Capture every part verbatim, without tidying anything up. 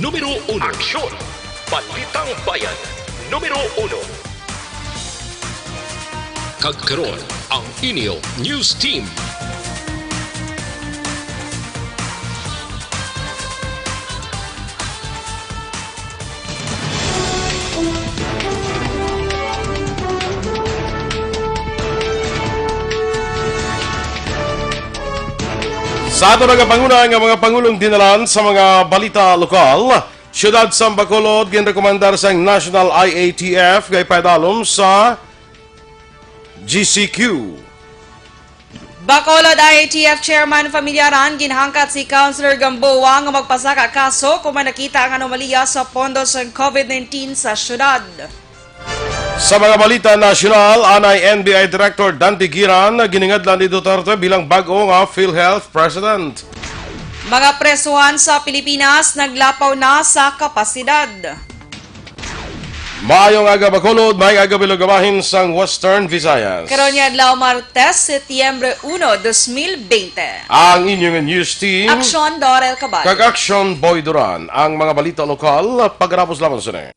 Numero uno. Aksyon! Balitang Bayan, numero uno. Kag karon, ang inyo news team. Sa ato nagapanguna nga mga pangulong dinalan sa mga balita lokal, Siyudad sang Bacolod ginrekomendar sang National I A T F nga ipadalom sa G C Q. Bacolod I A T F Chairman Familiaran ginhangkat si Councilor Gamboa nga magpasaka kaso kung may nakita ang anomalya sa pondo sang COVID nineteen sa siyudad. Sa mga balita nasyonal, anay N B I Director Dante Giran, giningadlan ni Duterte bilang bag-o nga PhilHealth President. Mga presuhan sa Pilipinas naglapaw na sa kapasidad. Maayong aga, Bacolod. Maayong aga, Bilog Amahin sang Western Visayas. Karon nga adlaw, Martes, Setyembre uno, dos mil bente. Ang inyong news team, Aksyon Dorel Cabal. Kag Aksyon Boy Duran. Ang mga balita lokal, pagkatapos lamang sini.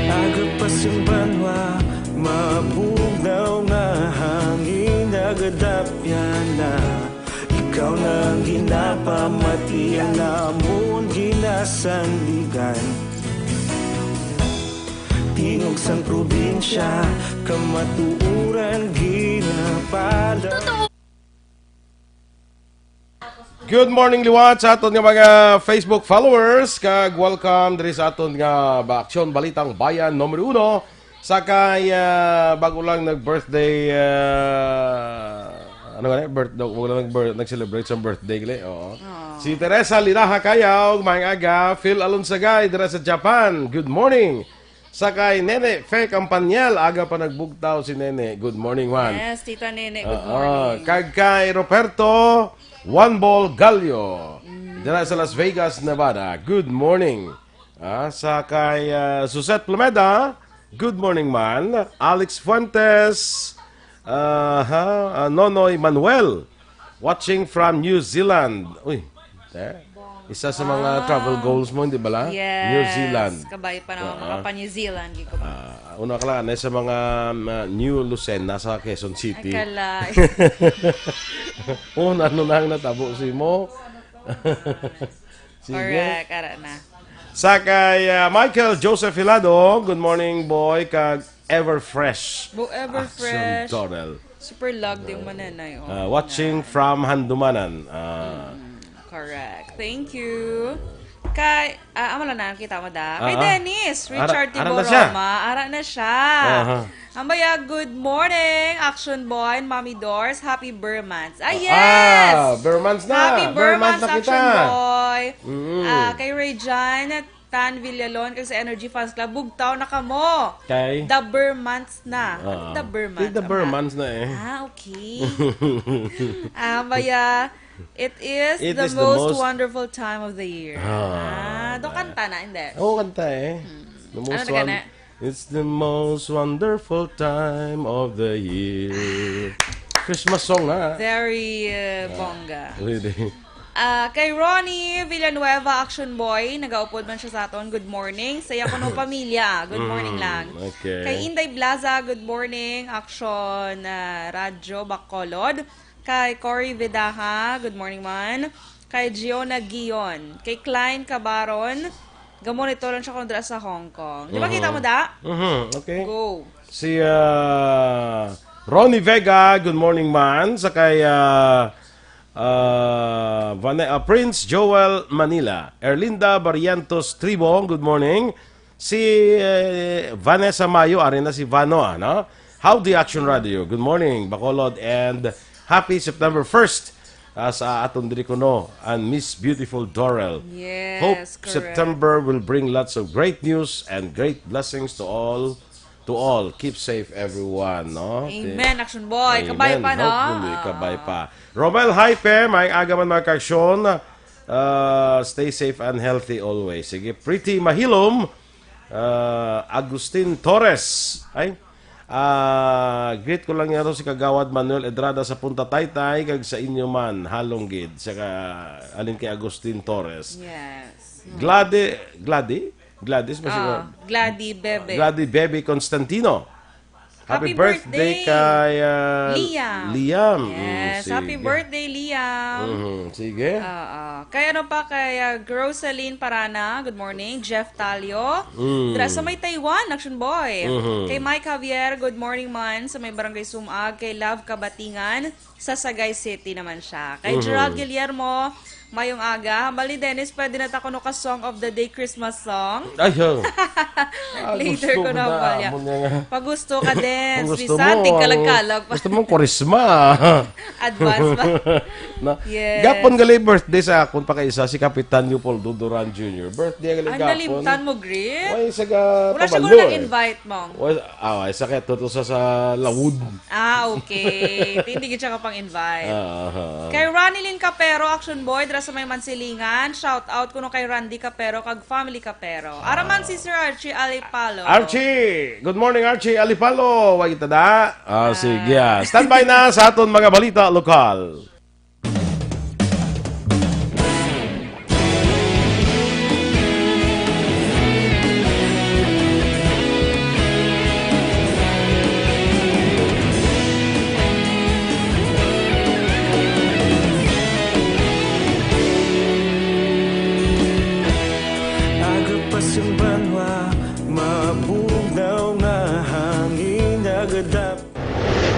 Aga pa sing banwa, mabugnaw nga hangin nagadapyan na. Ikaw na ang ginapamati, ang amon ginasandigan. Tingog sang probinsya, kamatuoran ginapala. Good morning liwat sa aton nga mga Facebook followers, kag welcome diri sa aton nga ba-, Aksyon Balitang Bayan numero uno. Sa kay, ah, bago lang nag-birthday, ah, ano nga na, birth-, wala nag-birth-, nag-celebrate sa birthday gali, oo. Aw. Si Teresa Linaha Kayaw, maayong aga, Phil Alonsagay, dira sa Japan, good morning. Sa kay Nene Fe Campaniel, aga pa nagbugtaw si Nene, good morning man. Yes, Tita Nene, good Oo. morning. Kag kay Roberto Juan Bol Gallo, dira sa Las Vegas, Nevada, good morning. Ah, sa kay, ah, Suzette Plumeda, good morning man. Alex Fuentes, aha, ah, Nonoy Manuel, watching from New Zealand. Uy, eh, isa sa mga Ah. travel goals mo, hindi bala? Yes. New Zealand. Kabay pa naman, Oo. makapa-New Zealand, gid ko. Ah, una ka lang, na sa mga, um, ah, New Lucena sa Quezon City. Ay, kalay. Oh, ano na ang natabo si mo? Sige. Correct, ara na. Sa kay, ah, Michael Joseph Hilado, good morning, boy, kag ever fresh. Bo, ever Action fresh. Dorel. Super lag din mananay, oh. Ah, watching Yan. from Handumanan. Ah. Mm, correct. Thank you. Kay, ah, amo lang na, kita mo da. Kay Ah, ah. Dennis, Ara, Richard ara na siya. Tiboroma, ara na siya. Aha. Ambaya, good morning, Action Boy and Mommy Dors. Happy Burr months. Ah, Ah, yes! ah, Burr months na. Happy Burr Burr months months, na Action kita. Boy. Mm. Ah, kay Ray John, Tan Villalon, kag sa Energy Fans Club, bugtaw na kamo. Kay? The Burr months na. Ah. The Burr Kay months, the Burr ama. months na eh. Ah, okay. Ah, ambaya, it is It the is the most most wonderful time of the year. Ah, Ah, do ba? kanta na, hindi? Oo, kanta eh. Hmm. The Ano most na gana? won-, it's the most wonderful time of the year. Christmas song na. Very, uh, Ah. bongga. Really. Ah, kay Ronnie Villanueva, Action Boy, nagaupod man siya sa aton. Good morning. Saya ko no pamilya. Good morning Mm, lang. okay. Kay Inday Blaza, good morning. Action, ah, Radyo Bacolod. Kay Cory Vidaja, good morning man. Kay Giona Gion. Kay Klein Cabaron, gamonitor lang siya kung dira sa Hong Kong. Di ba Mhm. kita mo da? Mhm, okay. Go. Si, ah, Ronnie Vega, good morning man. Sa kay, ah, ah, Vane-, ah, Prince Joel Manila. Erlinda Barrientos Tribong, good morning. Si, eh, Vanessa Mayo, ari na si Vano, ano? Howdy Action Radio. Good morning, Bacolod, and happy September first, ah, sa aton diri kuno, and Miss Beautiful Dorel. Yes, Hope correct. September will bring lots of great news and great blessings to all to all. Keep safe, everyone, no? Amen, Action Boy. Amen. Kabay pa, no? Hopefully, kabay pa. Romel Hype, may aga man, mga kaaksyon. Ah, stay safe and healthy always. Sige, Pretty Mahilom, ah, Agustin Torres. Ay, ah, greet ko lang yan si Kagawad Manuel Edrada sa Punta Taytay, kag sa inyo man, halong gid. Saka, alin kay Agustin Torres. Yes. Glady, Glady? Gladys ba siguro? Ah, Glady Bebe. Glady Bebe Constantino. Happy Happy birthday birthday. kay, ah, Liam. Liam. Mm, Yes, happy sige. birthday, Liam. Mhm, sige. Oo. Kay ano pa, kay, ah, Rosaline Parana, good morning. Jeff Talio. Mm. Dira sa may Taiwan, Action Boy. Mhm. Kay Mike Javier, good morning man. Sa may Barangay Sumag, kay Love Kabatingan, sa Sagay City naman siya. Kay Mhm. Gerald Guillermo, mayong aga. Hambal ni Dennis, pwede na ta kuno ka song of the day, Christmas song. Ay, oh. Ah, Later gusto ko ko na, na, Balya. Amo nga nga. Pag gusto ka, Dennis. Gusto Bisan, mo, tigkalag-kalag ang pa. gusto mo, Kwaresma. Advance pa. Na, Yes. gapon gali birthday sa akon pa kaisa, si Kapitan Leopoldo Duran Junior Birthday gali Ang gapon. nalimtan mo, Griff? Ay, sa ga-, Wala siya pabalo, ko eh. nang-invite, Mong. Wala, ah, ay, sa kaya to, to sa, sa Lawod. Ah, okay. Hindi gid siya kapang-invite. Ah, ah, ah. Kay Ronilyn Capero, Action Boy, dira sa may Mansilingan. Shout out kuno kay Randy Capero kag family Capero. Araman si Sir Archie Alipalo. Archie! Good morning, Archie Alipalo. Wa kita da? Ah, sige, ah. Standby na sa aton mga balita lokal. Aga pa sing banwa, mabugnaw nga hangin, nagadap.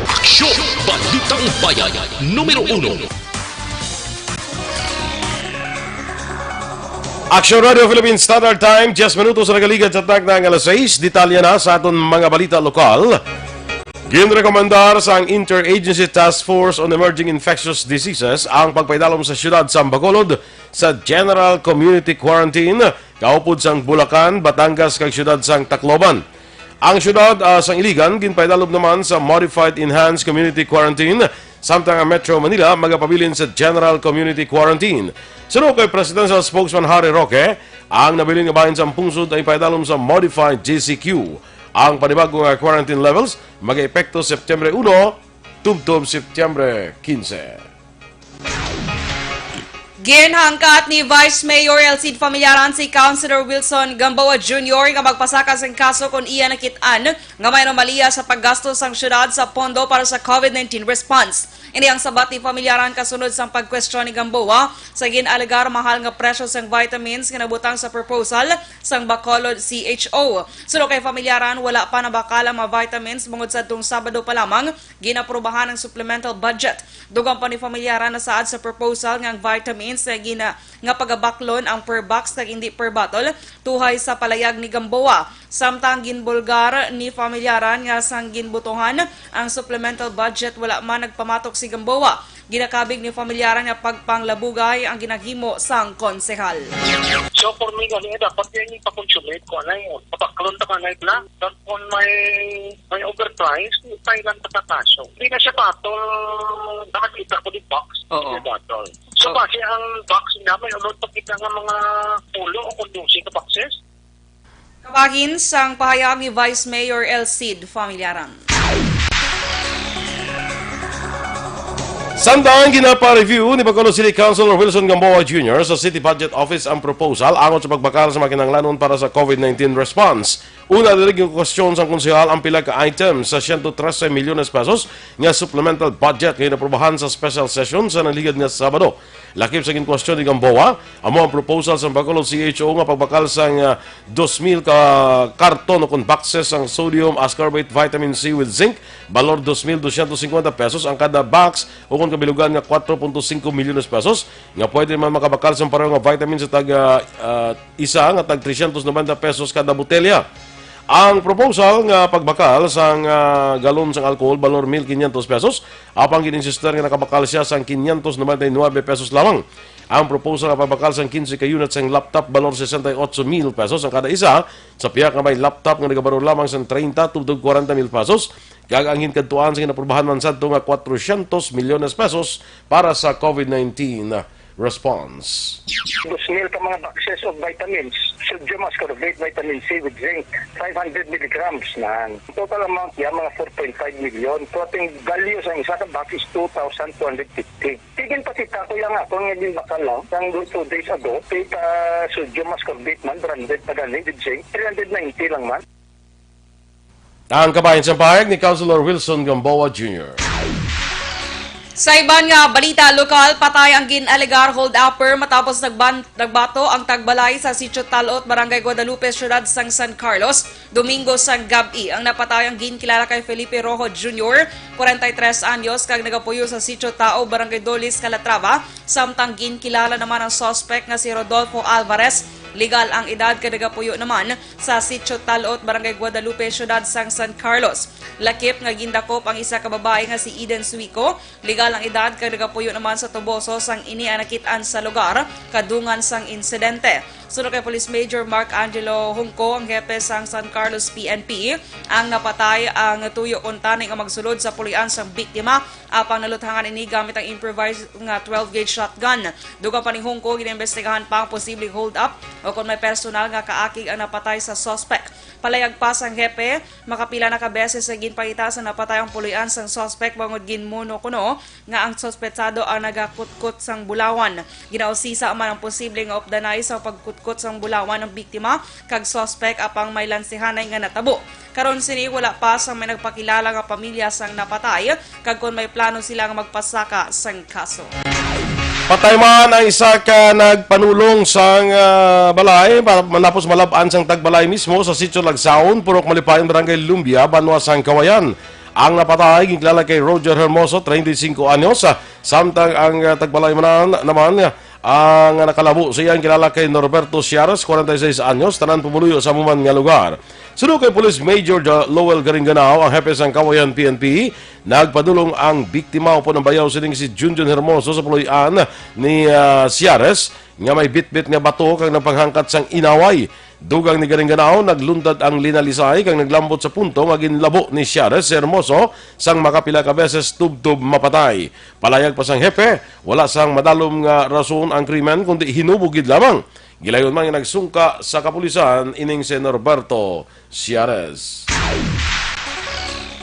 Aksyon! Balitang Bayan, numero uno. Aksyon Radio Philippine Standard Time, diyes minutos sa nagaligad sa takna nga alas sais. Detalye na sa aton mga balita lokal. Ginrekomendar sang Interagency Task Force on Emerging Infectious Diseases ang pagpaidalom sa siyudad sang Bacolod sa General Community Quarantine, kaupod sang Bulacan, Batangas, kag siyudad sang Tacloban. Ang siyudad, ah, sang Iligan ginpaidalom naman sa Modified Enhanced Community Quarantine, samtang ang Metro Manila magapabilin sa General Community Quarantine. Suno kay Presidential Spokesman Harry Roque, ang nabilin nga bahin sang pungsod ay paidalom sa Modified G C Q. Ang panibago nga quarantine levels magaepekto Septyembre uno tubtob Septyembre quince. Ginhangkat ni Vice Mayor Elcid Familiaran si Councilor Wilson Gamboa Junior nga magpasaka sing kaso kon iya nakit-an nga may anomalya sa paggasto sang siyudad sa pondo para sa COVID nineteen response. Ini ang sabat ni Familiaran kasunod sang pagkwestiyon ni Gamboa sa gin-alegar mahal nga presyo sang vitamins nga nabutang sa proposal sang Bacolod C H O. Suno kay Familiaran, wala pa nabakal ang mga vitamins bangod sadtong Sabado pa lamang ginaprobahan ang supplemental budget. Dugang pa ni Familiaran, nasaad sa proposal nga ang vitamins nga gina-, nga pagabaklon ang per box kag indi per bottle, tuhay sa palayag ni Gamboa. Samtang ginbulgar ni Familiaran nga sang ginbutuhan ang supplemental budget, wala man nagpamatok si Gamboa. Ginakabig ni Familiaran nga pagpanglabugay ang ginahimo sang konsehal. So, for me, gani, dapat yan yung pakonsume ko, ano, eh, pabaklon ta ka na, na. Tapos kung may, may overprice, tayo lang sa kaso. Hindi na siya battle, nakakita ko di box, Oo. Hindi battle. So, So, base ang box niya, may ulot pa kita nga mga pulo o kung dose ka boxes. Kabahin sang pahayag ni Vice Mayor Elcid Familiaran. Samtang ginapa-review ni Bacolod City Councilor Wilson Gamboa Junior sa City Budget Office ang proposal angot sa pagbakal sa mga kinahanglanon para sa COVID nineteen response. Una, diri ginkwestiyon sang konsehal ang pila ka items sa siyento trese milyones pesos nga supplemental budget nga ginaprobahan sa special session sa nagligad nga Sabado. Lakip sa ginkwestiyon ni Gamboa, amo ang proposal sang Bacolod C H O nga pagbakal sang, ah, dos mil ka karton o kon boxes sang sodium ascorbate vitamin C with zinc, balor dos mil dosyentos singkwenta pesos ang kada box, o kon kabilugan nga kwatro punto singko milyones pesos, nga pwede man makabakal sang pareho nga vitamin sa tag, ah, ah, isa nga tag tresyentos nobenta pesos kada botelya. Ang proposal nga pagbakal sang, ah, galon sang alcohol, balor mil quinientos pesos, apang gin-insister nga nakabakal siya sang quinientos noventa y nueve pesos lamang. Ang proposal nga pagbakal sang quince ka unit sang laptop, balor sesenta y ocho mil pesos ang kada isa, sa pihak nga may laptop nga nagabalor lamang sang treinta tubtob kwarenta mil pesos, kag ang hinkadtuan sa ginaprubahan man sadto nga cuatrocientos milyones pesos para sa COVID nineteen response. Dos mil ka mga boxes of vitamins, sodium ascorbate, vitamin C with zinc, five hundred milligrams na. Total amount niya, mga four point five million. So, ating value sa isa ka box is two thousand two hundred fifty. Tigin pa kita ko yung ako nga din bakal lang, sang two days ago, kita sodium ascorbate man, branded pa gani, with zinc, three hundred ninety lang man. Ang kabahin sa pahayag ni Councilor Wilson Gamboa Junior. Sa iban nga balita lokal, patay ang gin-alegar hold-upper matapos nagban-, nagbato ang tagbalay sa Sitio Talot, Barangay Guadalupe, Siyudad sang San Carlos, Domingo sang gab-i. Ang napatay ang ginkilala kay Felipe Rojo Junior, kwarenta y tres anyos, kag nagapuyo sa Sitio Tao, Barangay Dolis, Calatrava, samtang ginkilala naman ang suspect nga si Rodolfo Alvarez. Legal ang edad kag nagapuyo naman sa Sitio Talot, Barangay Guadalupe, Siyudad sang San Carlos. Lakip nga gindakop ang isa ka babayi nga si Eden Suico. Legal ang edad kag nagapuyo naman sa Toboso sang ini ang nakit-an sa lugar kadungan sang insidente. Suno kay Police Major Mark Angelo Hungco, ang hepe sang San Carlos P N P, ang napatay ang tuyo kuntani nga magsulod sa puloy-an sang biktima, apang naluthangan ini gamit ang improvised nga twelve gauge shotgun. Dugang pa ni Hungco, ginaimbestigahan pa ang posibleng hold-up o kon may personal nga kaakig ang napatay sa suspect. Palayag pa sang hepe, makapila na ka beses nga ginpangita sa napatay ang puloy-an sang suspect bangod ginmuno kuno nga ang suspetsado ang nagakutkot sang bulawan. Ginausisa man ang posible nga updanay sa pagkutkot sang bulawan ang biktima kag suspect, apang may lansihanay nga natabo. Karon sini, wala pa sang may nagpakilala nga pamilya sang napatay kag kon may plano sila nga magpasaka sang kaso. Patay man ang isa ka nagpanulong sang, ah, balay, ma-, matapos malab-an sang tagbalay mismo sa Sitio Lagsaon, Purok Malipayon, Barangay Lumbia, Banwa sang Kawayan. Ang napatay ginkilala kay Roger Hermoso, treinta y cinco anyos, ah, samtang ang, ah, tagbalay man naman, ah, ang nakalabo sa iya ang kilala kay Norberto Siares, kwarenta y seis anyos, tanan pumuluyo sa amo man nga lugar. Suno kay Police Major Jo-, Lowell Garinganao, ang hepe sang Kawayan P N P, nagpadulong ang biktima upod ang bayaw sining si Junjun Hermoso sa puloy-an ni, ah, Siares nga may bitbit nga bato kag nagpanghangkat sang inaway. Dugang ni Garinganao, nagluntad ang linalisay kag naglambot sa punto nga ginlabo ni Siares si Hermoso sang makapila ka beses tubtob mapatay. Palayag pa sang hepe, wala sang madalom nga rason ang krimen kundi hinubo gid lamang. Gilayon man nga nagsungka sa kapulisan ining si Norberto Siares.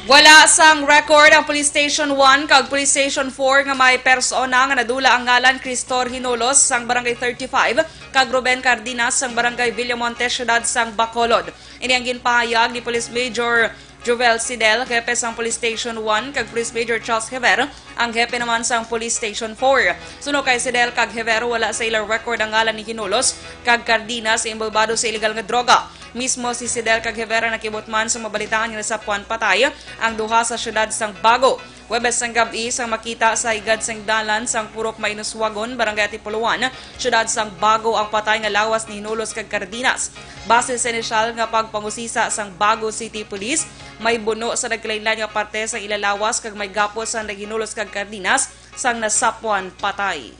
Wala sang record ang Police Station one kag Police Station four nga may persona nga nadula ang ngalan Cristor Hinolos sang Barangay thirty-five kag Ruben Cardenas sang Barangay Villamonte, Siyudad sang Bacolod. Ini ang ginpahayag ni Police Major Jovel Sidel, hepe sang Police Station one, kag Police Major Charles Hever, ang hepe naman sang Police Station four. Suno kay Sidel kag Hever, wala sa ilang record ang ngalan ni Hinolos kag Cardenas sa inbolbado sa iligal nga droga. Mismo si Sidel kag Hever ang nakibutman sa mabalitaan nga nasapuan patay ang duha sa siyudad sang Bago. Huwebes sang gab-i, sang makita sa higad sang dalan sang Purok Mainuswagon, Barangay Antipolo one, siyudad sang Bago, ang patay nga lawas ni Hinolos kag Cardenas. Base sa inisyal nga pagpangusisa sang Bago City Police, may buno sa nagkalainlain nga parte sang ila lawas kag may gapos sang naghinulos kag Cardenas sang nasapuan patay.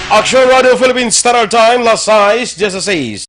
Action Radio Philippines Standard Time, las sais dieciséis.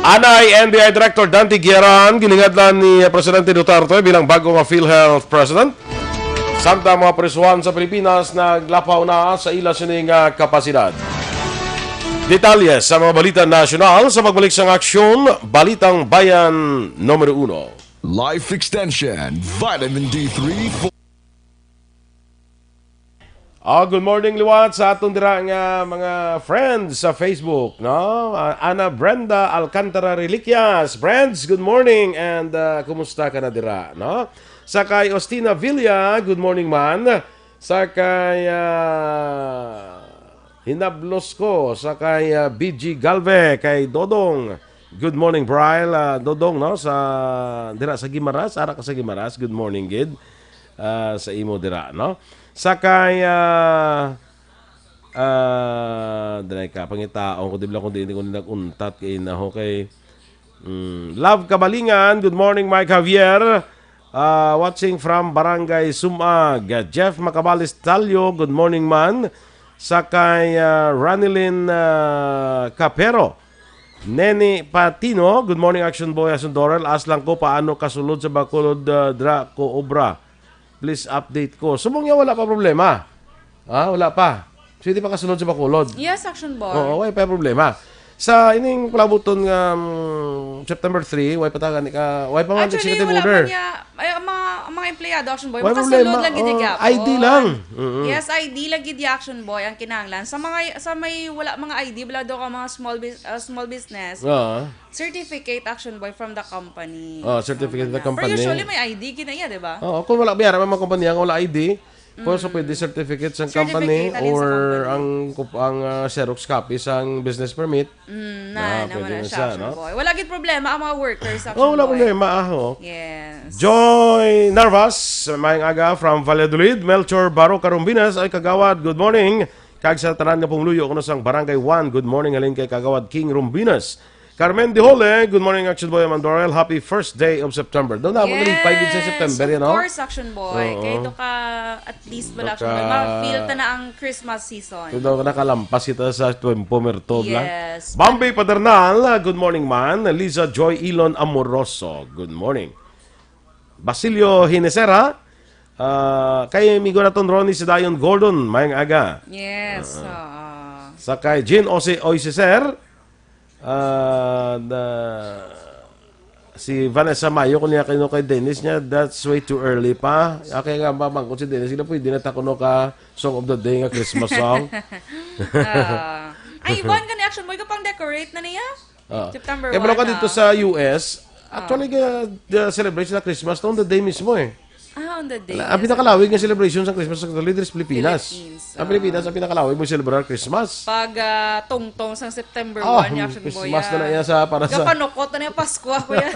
Anay N B I Director Dante Guiaran, gilingadlan ni Presidente Duterte bilang bago nga PhilHealth President. Samtang mga prisuhan sa Pilipinas naglapaw na sa ila sini nga kapasidad. Detalye sa mga balita nasyonal sa pagbalik sang aksyon, Balitang Bayan numero uno. Life Extension, Vitamin D three for Ah, good morning liwat sa aton dira nga mga friends sa Facebook, no? Ah, Ana Brenda Alcantara Reliquias, friends, good morning and ah, kumusta ka na dira, no? Sa kay Ostina Villa, good morning man. Sa kay ah, Hinablos ko, sa kay ah, B G Galve, kay Dodong. Good morning, Brian, ah, Dodong, no? Sa dira sa Guimaras, ara ka sa Guimaras. Good morning, gid. Ah, sa imo dira, no? Sa kay ah, ah, dira ka pangitaon ko, di ba, kung di ko nag-untat kay na, okay. Mm, Love Kabalingan, good morning, Mike Javier. Ah, watching from Barangay Sumag. Jeff Macabales Talio, good morning man. Sa kay ah, Ranilyn ah, Capero. Neni Patino, good morning, Action Boy, Action Dorel. As lang ko, paano kasulod sa Bacolod, ah, dra ko obra? Please update ko. Subong niya, wala pa problema. Ha, wala pa. Pwede pa kasulod sa Bacolod. Yes, Action Boy. Oo, wala pa problema. Sa ining palabuton nga mm, September three, wala pa ta gani ka, wala pa man Actually, executive wala order. pa niya. Ay, ang mga, ang mga empleyado, Action Boy, Wala makasulod problema. lang gid Oh, gihapon. I D lang. Mm-mm. Yes, I D lang gid, Action Boy, ang kinahanglan. Sa mga, sa may wala mga I D, wala daw ka mga small bus- uh, small business. Oo. Certificate, Action Boy, from the company. Oh, certificate of the Tama na. Pero company. Usually may I D gid na iya, di ba? Oo, kung wala biyara may mga kompanya nga wala I D, kung sa Mm. pwede certificate sa Certificate company alin sa or company? ang kup- ang ah, xerox copy sa business permit. Mm, na, Ah, na, pwede wala na siya, siya, Action no? Boy. Wala gid problema ang mga workers, Action Oh, wala Boy. problema, ah, oh. Yes. Joy Narvas, maayong aga from Valladolid. Melchor Baro Carumbinas, ay kagawad, good morning. Kag sa tanan nga pumuluyo kuno sang Barangay one, good morning halin kay Kagawad King Rumbinas. Carmen Dihole, good morning, Action Boy Amandorel. Happy first day of September. Daw na, yes, nalipay gid sa September, yan, no? Of course, Action Boy. Oo. Kay ito ka, at least wala, Action Boy. Naka- Ma-feel ta na ang Christmas season. Ito daw nakalampas kita sa Tuwempo Mertod lang. Yes. Bambi Padernal, good morning man. Liza Joy Ilon Amoroso, good morning. Basilio Hinesera, ah, kay amigo naton Ronnie Sedayon Gordon, maayong aga. Yes, Ah. oo. Sa kay Jean Ose Oiseser, ah, na, si Vanessa Mayo, kung niya kayo kay Dennis niya, that's way too early pa. Okay nga, mamang ko si Dennis, sila pwede na ta kuno ka song of the day nga Christmas song. Ah. Ay, Ivan, gani Action Boy, kapang decorate na niya? Ah. September Eh, pero one, ka dito ah. sa U S, Ah. actually, ga- the celebration ng Christmas on the day mismo eh. Ah, on the day. Ang pinakalawig nga celebration sa Christmas sa Katoliko is Pilipinas. Philippines, Ang Pilipinas, ah. ang pinakalawig mo celebrar Christmas. Pag ah, tungtong sang September Ah, one, ni Action Christmas Boy, na na ah. yan sa, para sa Gapanukot na niya Pasko, kuya.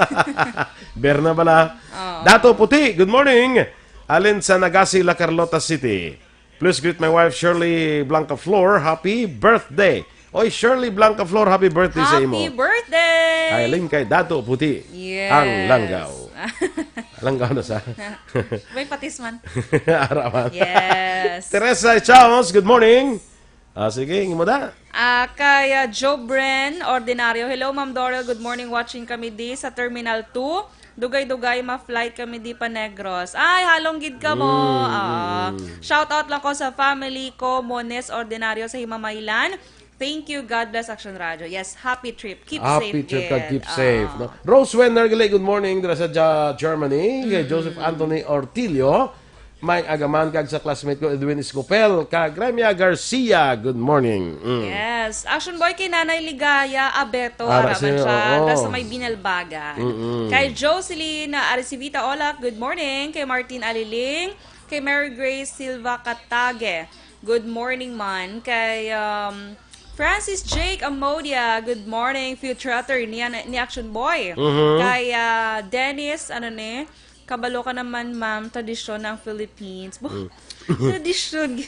Berna pala. Oo. Dato Puti, good morning. Alin sa Nagasi, La Carlota City. Please greet my wife, Shirley Blanca Flor. Happy birthday. Oy, Shirley Blanca Flor, happy birthday sa imo. Happy birthday! Ay, ling kay Dato Puti. Yes. Ang langgaw. Langgaw na sa. May patis man. Araman. Yes. Teresa Chaos, good morning. Ah, sige, imo da. Ah, kay ah, Jobren Ordinario. Hello, Ma'am Dorel. Good morning. Watching kami di sa Terminal two. Dugay-dugay ma-flight kami di pa Negros. Ay, halong gid ka mo. Mm, Ah, mm, mm. Shout out lang ko sa family ko, Mones Ordinario sa Himamaylan. Thank you. God bless Action Radio. Yes, happy trip. Keep Happy safe, trip ka, kid. keep Ah. safe, no? Rose Wenner, gali, good morning. Dira sa Ja- Germany. Kay Mm. Joseph Anthony Ortilio. May agaman kag sa classmate ko, Edwin Escopel. Kag Remia Garcia, good morning. Mm. Yes. Action Boy kay Nanay Ligaya Abeto, Ara ara man siya, siya. oo. Nasa may Binalbagan. Mm-mm. Kay Jocelyn Arcivita Olak, good morning. Kay Martin Aliling. Kay Mary Grace Silva Katage, good morning man. Kay um, Francis Jake Amodia, good morning. Future attorney ni, ni Action Boy. Mhm. Kay ah, Dennis, ano ni, kabalo ka naman, ma'am, tradisyon ng Philippines. Bo- Mm. Tradisyon.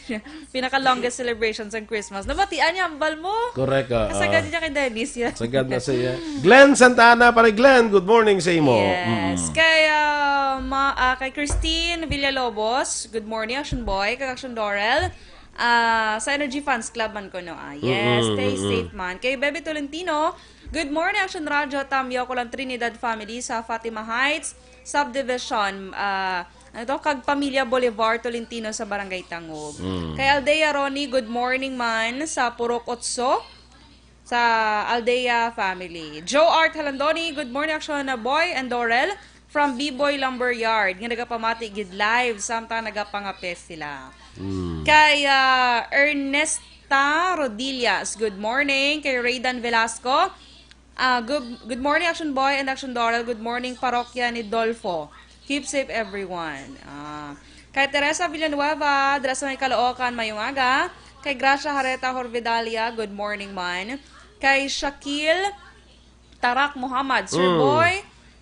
Pinaka-longest celebration sa Christmas. Nabatian niya, ambal mo? Correct, ah, Kasagad ah. niya kay Dennis yan. Sagad na siya. Glenn Santana, pare Glenn, good morning sa imo. Yes. Mm. Kay, ah, ma- ah, kay Christine Villalobos, good morning, Action Boy, kag Action Dorel. Ah, sa Energy Fans Club man ko, no? Ah, yes, Mm-mm, stay mm-mm. safe man. Kay Bebe Tolentino, Good morning, Action Radio. Tamyo ko lang Trinidad family sa Fatima Heights Subdivision. Ah, ano to? Kag Pamilya Bolivar, Tolentino sa Barangay Tangub. Mm. Kay Aldea Ronnie, good morning man sa Purok Otso, sa Aldea family. Joe Art Halandoni, good morning, Action na Boy and Dorel. From B-Boy Lumber Yard, nga nagapamati gid live, samtang nagapangape sila. Mm. Kay, ah, Ernesta Rodillas, good morning. Kay Raydan Velasco, ah, good, good morning, Action Boy and Action Doral. Good morning, Parokya ni Dolfo. Keep safe, everyone. Ah, kay Teresa Villanueva, dira sa may Caloocan, mayong aga. Kay Gracia Hareta Horvidalia, good morning man. Kay Shakil Tarak Muhammad, Sir Mm. Boy,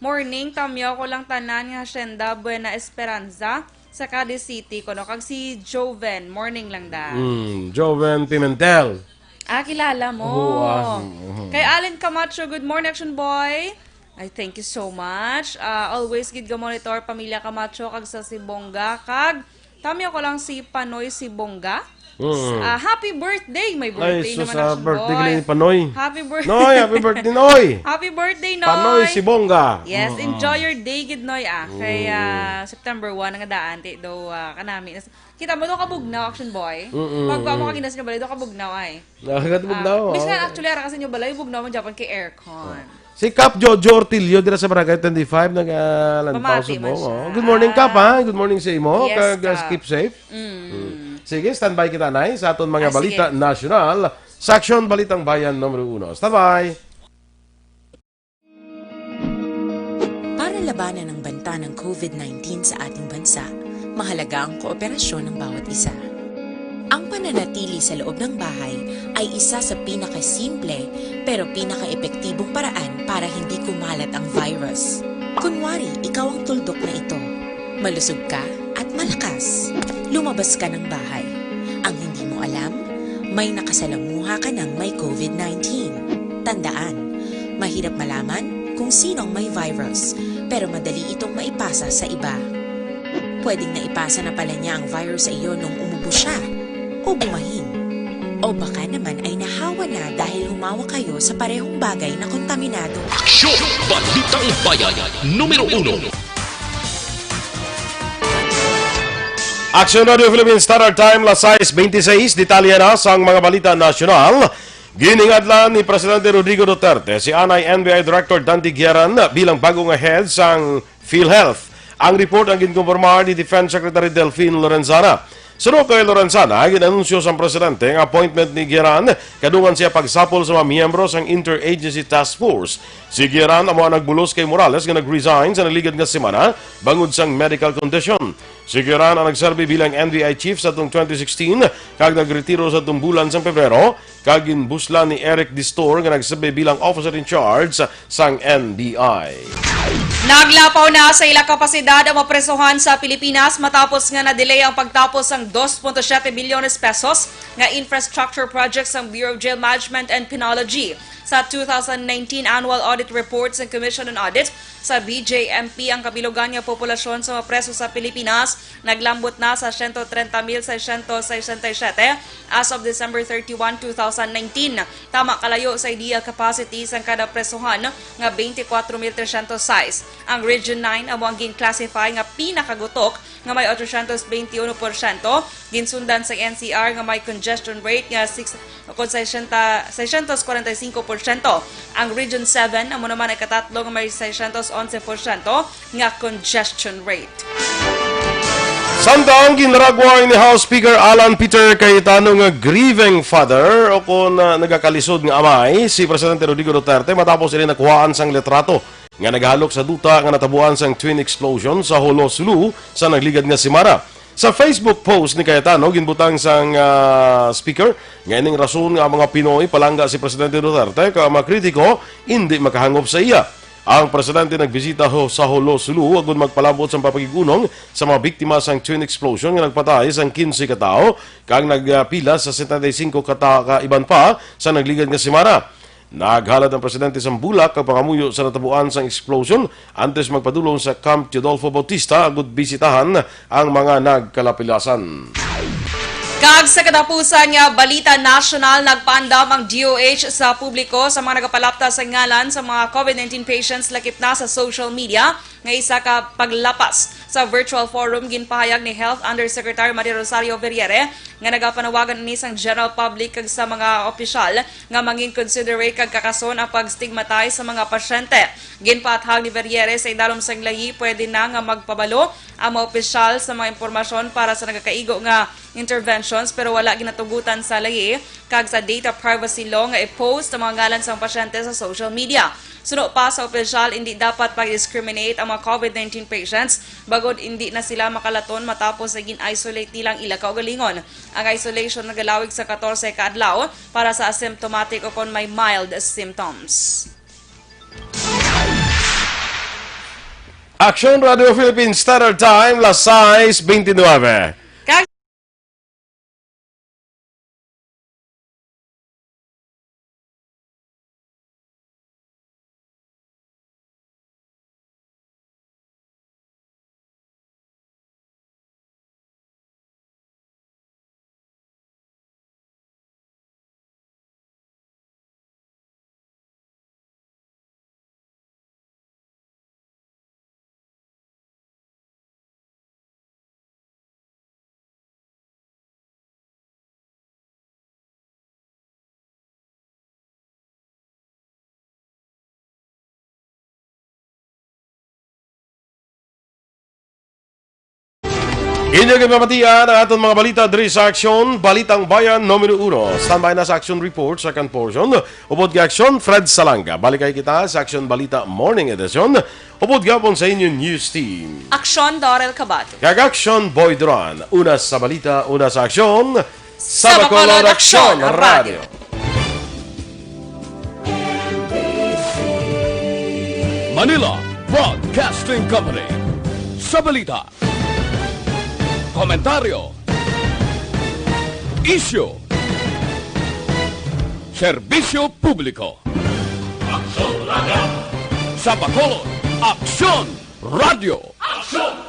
morning, tamyo ko lang tanan nga Hacienda Buena Esperanza sa Cadiz City, kuno kag si Joven, morning lang da. Mm, Joven Pimentel. Ah, kilala mo. Oo, ah, mhm. Kay Allen Camacho, good morning, Action Boy. Ay, thank you so much. Ah, always gid ga monitor, pamilya Camacho, kag sa Sibonga, kag tamyo ko lang si Panoy Sibonga. Mm. Ah, happy birthday! May Ay, birthday sus, naman, ah, Action birthday Boy. Gali ni Panoy. Happy birthday. Noy, happy birthday, Noy! Happy birthday, Noy! Panoy Sibonga. Yes, Mm-mm. Enjoy your day, gid, Noy, ah. Kay, Mm. ah, September one, ang daan, ti, daw, ah, kanami. Kita mo, daw kabugnaw, Action Boy. Mm-mm. Pag mo kaginas nga balay, daw kabugnaw, ay. Nakakatubog Ah, na, oh. Bisan actually, ara kasi inyo balay, bugnaw man Japan kay aircon. Si Kap Jojo Ortilio, dira sa Barangay twenty-five, nag, ah, Lantaw, Pamati Subong, man siya. Oh. Good morning, Kap, ha? Good morning sa imo. Yes, Kag, ah, Kap. Keep safe. Mm. Mm. Sige, standby kita, Nay, sa aton mga Ah, sige. balita nasyonal sa Aksyon Balitang Bayan numero uno. Standby! Para labanan ang banta ng covid nineteen sa ating bansa, mahalaga ang kooperasyon ng bawat isa. Ang pananatili sa loob ng bahay ay isa sa pinakasimple pero pinakaepektibong paraan para hindi kumalat ang virus. Kunwari, ikaw ang tuldok na ito. Malusog ka at malakas. Lumabas ka ng bahay. Ang hindi mo alam, may nakasalamuha ka ng may covid nineteen. Tandaan, mahirap malaman kung sino ang may virus, pero madali itong maipasa sa iba. Pwedeng naipasa na pala niya ang virus sa iyo nung umubo siya, o bumahin, o baka naman ay nahawa na dahil humawak kayo sa parehong bagay na kontaminado. Aksyon! Balitang Bayan, numero uno. Action Radio Philippines Standard Time, las sais bente seis. Detalye na sang mga balita nasyonal. Giningadlan ni Presidente Rodrigo Duterte si anay N B I Director Dante Guiaran bilang bago nga head sang PhilHealth. Ang report ang ginkumpirmar ni Defense Secretary Delfin Lorenzana. Suno kay Lorenzana, ginanunsyo sang presidente ang appointment ni Guiaran kadungan siya pagsapol sa mga miyembro sang Interagency Task Force. Si Guiaran amo ang nagbulos kay Morales nga nag-resign sa nagligad nga semana bangod sang medical condition. Si Guiaran ang nagserbi bilang N B I chief sa atong twenty sixteen kag nagretiro sa atong bulan sang Pebrero, kag ginbuslan ni Eric Distor nga nagserbi bilang officer in charge sang N B I. Naglapaw na sa ila kapasidad ang mga presohan sa Pilipinas matapos nga na-delay ang pagtapos sang dos punto siyete bilyones pesos nga infrastructure project sang Bureau of Jail Management and Penology. Sa two thousand nineteen annual audit report sang Commission on Audit sa B J M P, ang kabilugan nga populasyon sa mga preso sa Pilipinas naglambot na sa siyento trenta mil seiscientos sesenta y siete as of December thirty-one, two thousand nineteen. Tama kalayo sa ideal capacity sang kada presohan nga twenty-four mil trescientos sais. Ang Region nine amo ang gin-classify nga pinakagutok nga may otro siyento twenty uno porsyento, ginsundan sa N C R nga may congestion rate nga six, kon sesenta, seiscientos kwarenta y cinco porsyento. Ang Region seven amo naman ang ikatatlo nga may seiscientos onse porsyento nga congestion rate. Samtang ginragway ni House Speaker Alan Peter Cayetano nga grieving father o kon, ah, nagakalisod nga amay si Presidente Rodrigo Duterte matapos ini nakuhaan sang litrato nga naghalok sa duta nga natabuan sang twin explosion sa Jolo, Sulu sa nagligad nga semana. Sa Facebook post ni Cayetano, ginbutang sang, ah, speaker nga ining rason nga ang mga Pinoy palangga si Presidente Duterte kag ang mga kritiko indi makahangop sa iya. Ang presidente nagbisita ho sa Jolo, Sulu, agud magpalambot sang papakig-unong sa mga biktima sang twin explosion nga nagpatay sang quince ka tawo kag nagpila sa setenta y cinco ka ta-, ka iban pa sa nagligad nga semana. Naghalad ang presidente sang bulak kag pangamuyo sa natabuan sang explosion antes magpadulong sa Camp Teodolfo Bautista agud bisitahan ang mga nagkalapilasan. Kag sa katapusan nga balita nasyonal, nagpaandam ang D O H sa publiko sa mga nagapalapta sa ngalan sa mga COVID nineteen patients lakip na sa social media nga isa ka paglapas. Sa virtual forum, ginpahayag ni Health Undersecretary Maria Rosario Verriere nga nagapanawagan ini sang general public kag sa mga opisyal nga mangin considerate kag kakason ang pag-stigmatize sa mga pasyente. Ginpaathag ni Verriere sa idalom sang layi, pwede na nga magpabalo ang mga opisyal sa mga impormasyon para sa nagakaigo nga interventions, pero wala ginatugutan sa layi kag sa data privacy law nga i-post ang mga ngalan sang pasyente sa social media. Suno pa sa opisyal, hindi dapat pag-discriminate ang mga COVID nineteen patients, bangod hindi na sila makalaton matapos nga gin-isolate nila ang ila kaugalingon. Ang isolation nagalawig sa katorse ka adlaw para sa asymptomatic o kon may mild symptoms. Aksyon Radio Philippine Standard Time, las sais beintinuebe. Kag Inyo ginpamatian ang aton mga balita diri sa Aksyon, Balitang Bayan numero uno. Standby na sa Aksyon Report, second portion. Upod kay Aksyon, Fred Salanga. Balik kay kita sa Aksyon Balita Morning Edition. Upod gihapon sa inyo news team. Aksyon, Dorel Cabato. Kag Aksyon, Boy Duran. Una sa balita, una sa aksyon. Sa Bacolod Aksyon Radio. Manila Broadcasting Company. Sa balita, komentaryo, isyu, serbisyo publiko. Aksyon Radio. Sa Bacolod, Aksyon Radio. Aksyon!